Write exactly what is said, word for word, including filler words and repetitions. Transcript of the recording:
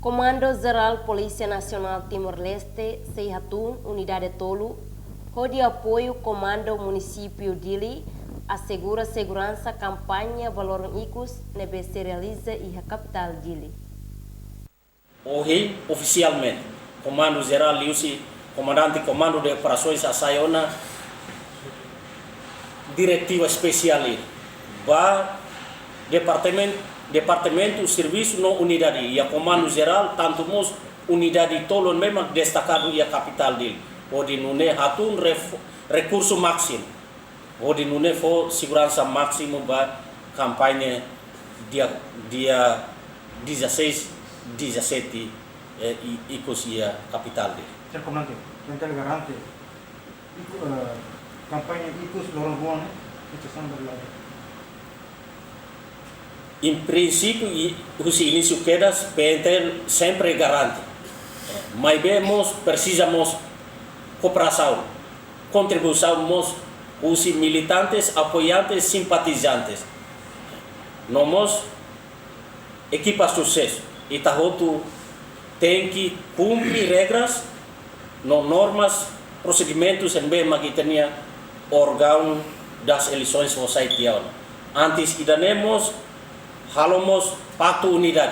Komandu Jerál Polísia Nasionál Timor-Leste sei hatún unidade tolu, hodi apoiu Komandu Munisípiu Dili, asegura seguransa kampaña ba loron ikus ne'ebé sei realiza iha kapitál Dili. Ohin, ofisialmente, Komandu Jerál liuhusi Komandante Komandu de Operasoens hasai ona diretiva espesiál ida ba departamentu, departamentu, servisu no unidade iha Komandu Jerál, tantu mós unidade tolu ne'ebé mak destakadu iha kapitál Dili, hodi nune'e hatún ref-, rekursu másimu, hodi nune'e fó seguransa másimu ba kampaña dia, dia dezasseis, dezassete, eh, i-, ikus iha kapitál Dili. Señór Komandante, entaun garante, iku-, eh, kampaña ikus loron rua ne'e, ita sambal lagi. Em princípio, i-, husi inísiu kedas, P N T L sempre garante. Maibé mós presiza mós kooperasaun, kontribuisaun mós husi militantes, apoiantes, simpatizantes. No mós ekipa susesu. Ita hotu tenke kumpre regras no normas, prosedimentus ne'ebé mak ita-nia órgaun das eleisoens fó sai tiha ona. Antes ida-ne'e mós halo mós paktu unidade.